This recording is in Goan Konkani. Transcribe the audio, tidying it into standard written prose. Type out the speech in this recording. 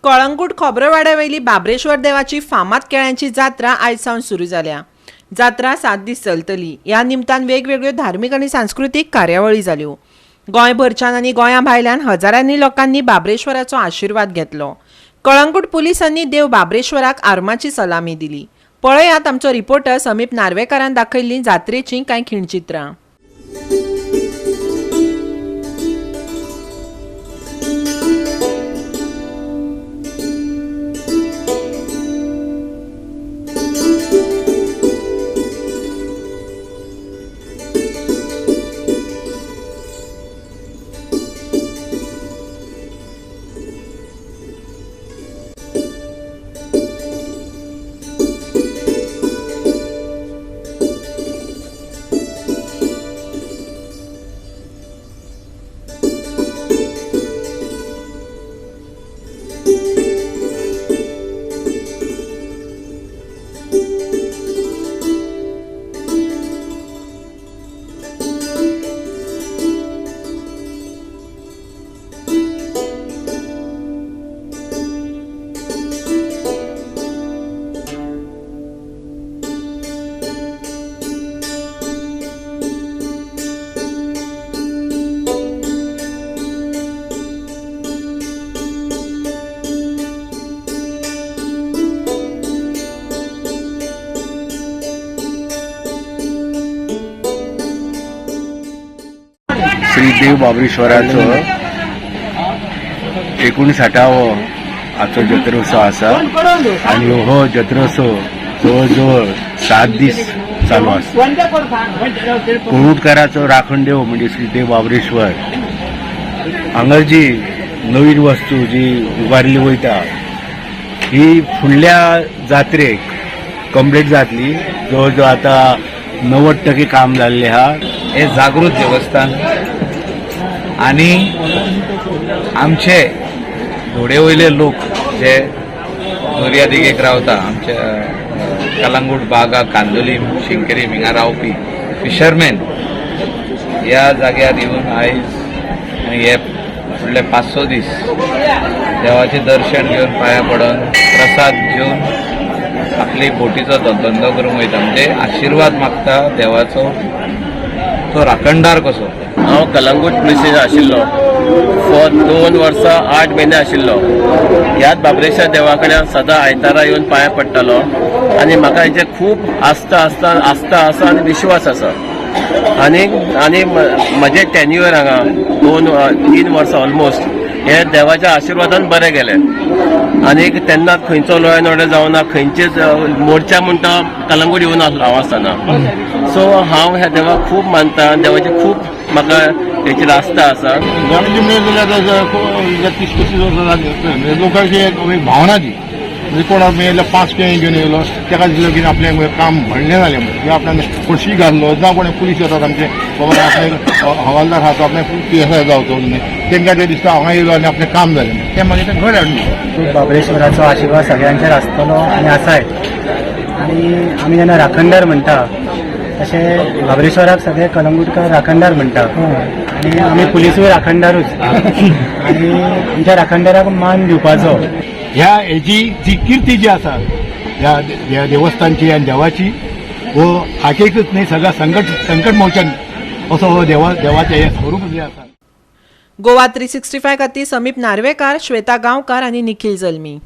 कळंगूट खोब्रेवाड्यावयली बाबरेश्वर देवाची फामाद केळ्यांची जात्रा आयज सावन सुरू जाल्या. जात्रा 7 दीस चलतली. ह्या निमतान वेगवेगळ्यो धार्मीक आनी सांस्कृतीक कार्यावळी जाल्यो. गोंयभरच्यान आनी गोंया भायल्यान हजारांनी लोकांनी बाबरेश्वराचो आशिर्वाद घेतलो. कळंगूट पुलिसांनी देव बाबरेश्वराक आर्माची सलामी दिली. पळयात आमचो रिपोर्टर समीप नार्वेकारान दाखयल्लीं जात्रेचीं कांय खिणचित्रां. श्री देव बाबरेश्वराचो 59वो आजचो जत्रोत्सव आसा आनी हो जत्रोत्सव जवळ जवळ 7 दीस चालू आसा. कळंगूटकाराचो राखण देव म्हणजे श्री देव बाबरेश्वर. हांगा जी नवीन वस्तू जी उबारली वयता ही फुडल्या जात्रेक कंप्लीट जातली. जवळ जवळ आतां 90% काम जाल्लें आहा. हे जागृत देवस्थान आणि आमचे धोडे वयले लोक जे दर्या देगेक रावता, आमच्या कलंगूट, बागा, कांदोलीम, शिंकेरी हिंगा रावपी फिशरमॅन ह्या जाग्यार येवन आयज आनी हे फुडले 5-6 दीस देवाचें दर्शन घेवन पांया पडून प्रसाद घेवन आपली बोटीचो धंदो करूंक वयता. म्हणजे आशिर्वाद मागता देवाचो, तो राखणदार कसो. हांव कलंगूट पुलीस स्टेशन आशिल्लो फॉर 2 वर्सां 8 म्हयने आशिल्लो. ह्याच बाबरेश्वर देवा कडेन सदां आयतारा येवन पांया पडटालो आनी म्हाका हेचेर खूब आस्था आसता आस्था आसा आनी विश्वास आसा. आनी आनी म्हजें टेन्युअर हांगा 2-3 वर्सां ऑलमोस्ट हे देवाच्या आशिर्वादान बरें गेलें. आनी तेन्ना खंयचो लॉ एन्ड ऑर्डर जावना, खंयचेच मोर्चा म्हणटा कलंगूट येवन आसलो हांव आसतना. सो हांव ह्या देवाक खूब मानता, देवाची खूब म्हाका हेचेर आस्था आसा. गणपती मेळ जाल्यार 30-35 वर्सां जाली. लोकांची एक भावना ती म्हणजे कोण मेळ्ळो 5 केळीं घेवन येयलो ताका दिसलो की आपलें काम म्हणलें जालें म्हणून, किंवा आपल्यान कोण शी घातलो जावं कोण पुलीस येतात आमचे बाबा आपले हवालदार आहा तो आपले पी एस I जावचो न्ही, तांकां तें दिसता हांगा येयलो आनी आपलें काम जालें तें मागीर तें घर हाडून दिता. बाबरेश्वराचो आशिर्वाद सगळ्यांचेर आसतलो आनी आसाय. आनी आमी जेन्ना राखणदार म्हणटा तशें बाबरेश्वराक सगळे कलंगूटकार राखणदार म्हणटा आनी आमी पुलिसूय राखणदारूच आनी आमच्या राखणदाराक मान दिवपाचो. ह्या हेजी जी किर्ती जी आसा ह्या देवस्थानची आनी देवाची, हो हाकेकच न्ही सगळ्या संकट मोचन असो हो देवाचें हें स्वरूप जें आसा. गोवा 365 खातीर समीप नार्वेकार, श्वेता गांवकार आनी निखील जल्मी.